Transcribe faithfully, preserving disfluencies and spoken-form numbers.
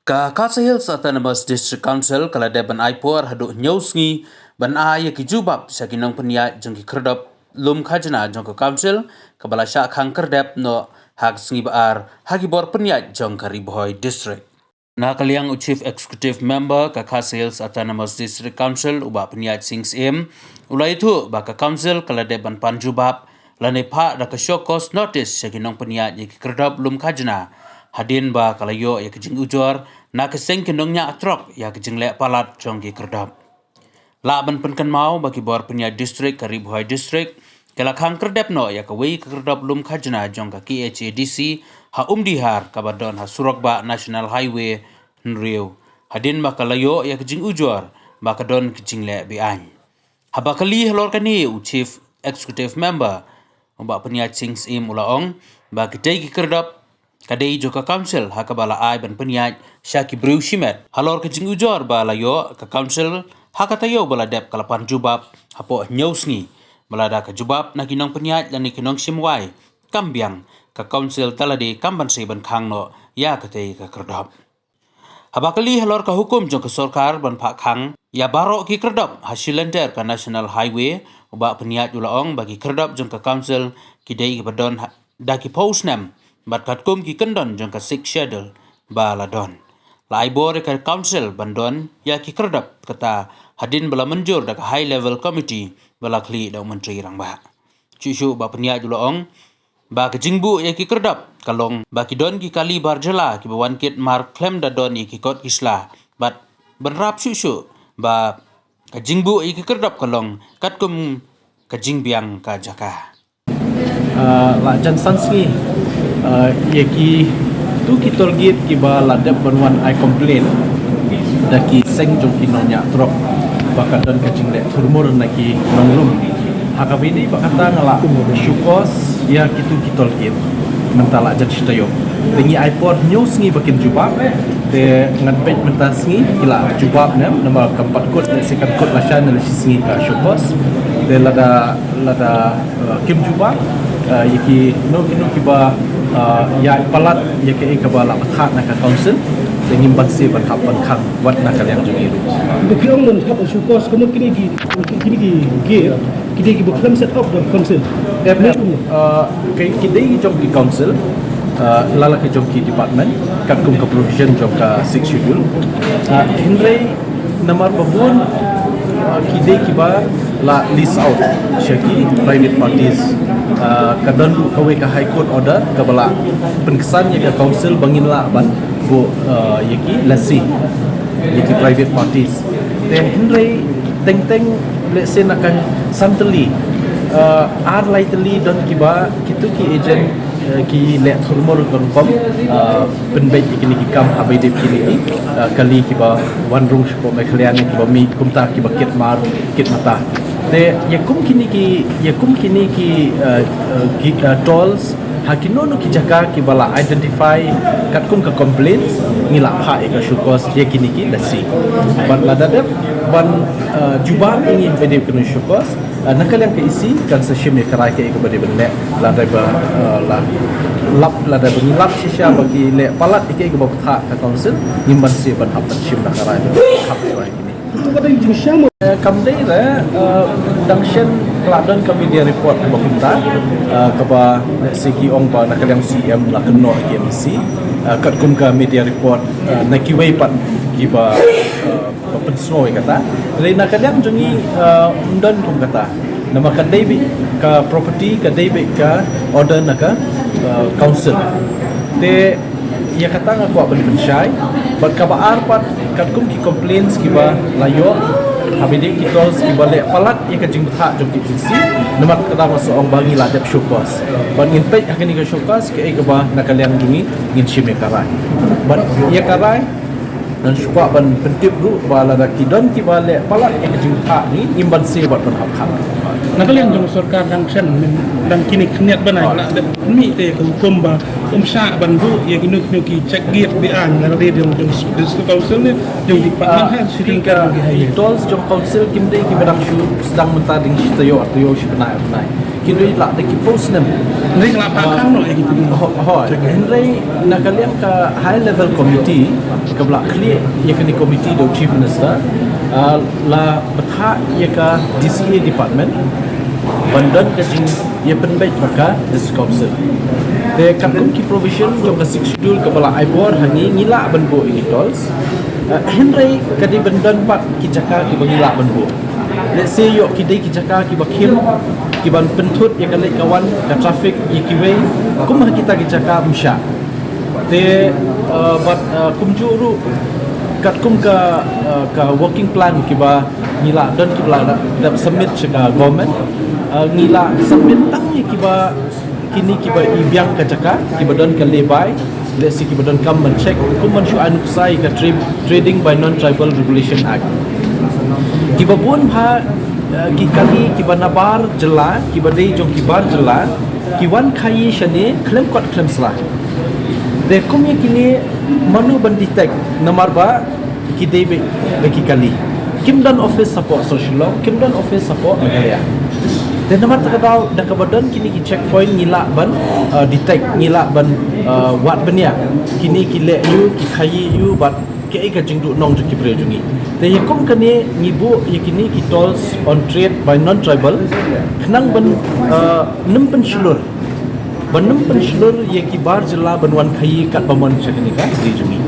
Ka Khasi Hills Autonomous District Council ka la dep ban ai por haduh hynñiew sngi ban ai ïa ki jubab sha ki nongpynïaid jong ki khyrdop lum khajna jong ka Council kaba la shah khang kyrdep noh ha ka sngi ba ar ha ki bor pynïaid jong ka Ri Bhoi District. Na ka liang u Chief Executive Member ka Khasi Hills Autonomous District Council u Bah Pynïaid Sing Syiem u la ïathuh ba ka Council ka la dep ban pan jubab lane phah da ka show cause notice sha ki nongpynïaid ïa ki khyrdop lum khajna hadien ba ka la ïoh ïa ka jingujor na ka seng ki nongñiah trok ïa ka jingleh palat jong ki khyrdop. Lah ban pynkynmaw ba ki bor pynïaid district ka Ri Bhoi District ki la khang kyrdep noh ïa kawei ka khyrdop lum khajna jong ka K H A D C ha Umdihar kaba don ha surok bah National Highway hynriew hadien ba ka la ïoh ïa ka jingujor ba ka don ka jingleh be-aiñ. Haba kylli halor kane u Chief Executive Member u Bah Pynïaid Sing Syiem u la ong ba kitei ki khyrdop ka dei jong ka Council ha kaba la ai ban pynïaid sha ki briew shimet. Halor ka jingujor ba la ïoh ka Council ha ka taïew ba la dep ka la pan jubab hapoh hynñiew sngi. Ba lada ka jubab na ki nongpynïaid lane ki nongshim wai kam biang, ka Council ta lade kam banse ban khang noh ïa katei ka khyrdop. Haba kylli halor ka hukum jong ka sorkar ban phah khang ïa baroh ki khyrdop ha shi lynter ka National Highway, u Bah Pynïaid u la ong ba ki khyrdop jong ka Council ki dei kiba don ha, da ki phew snem bad katkum ki kyndon jong ka Sixth Schedule ba la don. La ai bor ïa ka Council ban don ïa ki khyrdop kata hadien ba la mynjur da ka High Level Committee ba la khlieh da u Myntri Rangbah. Shuh shuh Bah Pynïaid u la ong ba ka jingbuh ïa ki khyrdop ka long ba ki don ki kali bar jylla kiba wan kit mar khlem da don ïa ki kot ki sla bad bynrap shuh shuh ba ka jingbuh ïa ki khyrdop ka long katkum ka jingbiang ka jaka. Ah, la jan san sngi, ah, ïa kitu ki toll gate kiba la dep ban wan ai complain da ki seng jong ki nongñiah trok ba ka don ka jingleh thurmur na ki nonglum. Ha kaba ïadei bad kata nga la show cause ïa kitu ki toll gate mynta la jan shi taïew. Te ngi ai por hynñiew sngi ba kin jubab. Te ngan peit mynta sngi ki la jubab ne em, namar kam pat kut, lehse kan kut lashai ne lashi sngi ka show cause. Te lada, lada, eh, kim jubab, eh, ïa kino kino kiba, eh, ïaid palat ïa kaei kaba la bthah na ka Council, te ngim banse ban hap ban khang wat na ka liang jong ngi ruh. Ba ki ong ban hap ban show cause ka mut kine ki, kine ki, ki, ki dei kiba khlem set up da ka Council. Em, em. Kine ki, uh, ki, ki dei jong ki Council, uh, la la ki jong ki department katkum ka provision jong ka Sixth Schedule. Uh, hynrei namar ba bun, uh, ki dei kiba la lease out sha ki private parties. Uh, ka don ruh kawei ka High Court order kaba la pynksan ïa ka Council ba ngin lah ban buh, uh, ïa ki lessee ïa ki private parties. Te hynrei teng teng lehse na ka san tylli, uh, ar lai tylli don kiba kitu ki agent, uh, ki leh thurmur ka rukom, uh, pynbeit ïa kine ki kam haba ïadei bad kine ki, uh, kali kiba wan rung shapoh Meghalaya ne kiba mih kumta kiba kit mar kit mata. Te ïa kum kine ki, ïa kum kine ki, uh, uh, ki, uh, tolls ha kino kino ki jaka kiba la identify katkum ka complaints, ngi la phah ïa ka show cause ïa kine ki lessee. Bad lada dep ban, uh, jubab ïa ngi haba ïadei bad kane ka show cause, uh, na ka liang ka E C kan sa shim ïa ka rai kaei kaba dei ban leh, lada ba, uh, la lap, lada ba ngi lap shisha ba ki leh palat ïa kaei kaba bthah ka Council, ngim banse ban hap ban shim na ka rai ban hap ïa kine. Eh, kam dei re, eh, dang shen ka la don ka media report kaba kumta, eh, kaba lehse ki ong ba na ka liang C M la kynnoh ïa ki M D C, eh, katkum ka media report, eh, na kiwei pat kiba, eh, ba pynsngew ïa kata. Hynrei na ka liang jong ngi, eh, ym don kum kata. Namar ka dei beit ka property, ka dei beit ka order na ka, eh, Council. Te ïa kata nga kwah ban pynshai. Bad kaba ar pat katkum ki complaints kiba la ïoh, haba ïadei ki tolls kiba leh palat ïa ka jingbthah jong ki agency. Namar kata nga sa ong ba ngi la dep show cause. Bad ngin peit ha kane ka show cause kaei kaba na ka liang jong ngi ngin shim ïa ka rai. Bad ïa ka rai ngan shu kwah ban pyntip ruh ba lada ki don kiba leh palat ïa ka jingbthah jong ngi, ngim banse bad ban hap khang. Na ka liang jong sorkar dang shen, dang kine khyndiat bnai, ah, la dep mih te ka hukum ba ym shah ban buh ïa kino kino ki check gate be-aiñ na ka liang jong, jong District Council ne jong department, ah, ha, ki, ka, ki tolls jong Council kim dei kiba dang shu sdang mynta dang shi taïew ar taïew, shi bnai ar bnai. Ki dei lah da ki post nem. Ring lah pakang no ya kita ni. Ho, ho. Hynrei na ka liang ka high level committee ka ba la khlieh ya kani committee da u chief minister, ah, la bthah ya ka D C A department ban don ka jing ya pynbeit baka district council. Te katkum ki provision jong ka sixth schedule ka ba la ai bor ha ngi, ngi lah ban buh ya ki tolls. Ah, hynrei ka dei ban don pat ki jaka ki ba ngi lah ban buh. Let's say ïoh ki dei ki jaka ki ba khim, ki ban pynthut ya ka leit ka wan ka traffic ya kiwei, kum ha kita ki jaka ym shah. Te, uh, bad, uh, kumjuh ruh katkum ka, uh, ka working plan ki ba ngi lah don ki ba la dep submit sha ka government, uh, ngi lah submit tang ya ki ba kini ki ba i biang ka jaka, ki ba don ka lay by, let's say ki ba don kam ban check, kum ban shu ai nuksa ya ka tra-, Trading by Non-Tribal Regulation Act. Ki ba bun bha, eh, ki kali ki ba na bar jylla, ki ba dei jong ki bar jylla, ki wan khaii shane khlem kot khlem sla. Te kum ya kini mano ban detect, namar ba ki dei beit da ki kali. Kim don office hapoh Shillong, kim don office hapoh Meghalaya. Te namar kata ka daw da ka ba don kini ki checkpoint ngi lah ban, uh, detect, ngi lah ban, uh, wad bniah kini ki leh aiu, ki khaii aiu, bad kaei ka jingduhnong jong ki briew jong ngi. Te ya kum kane ngi buh ya kini ki tolls on trade by non-tribal khnang ban, uh, nym pynshlur, ban nym pynshlur ya ki bar jylla ban wan khaii kat ba mon sha kane ka ri jong ngi.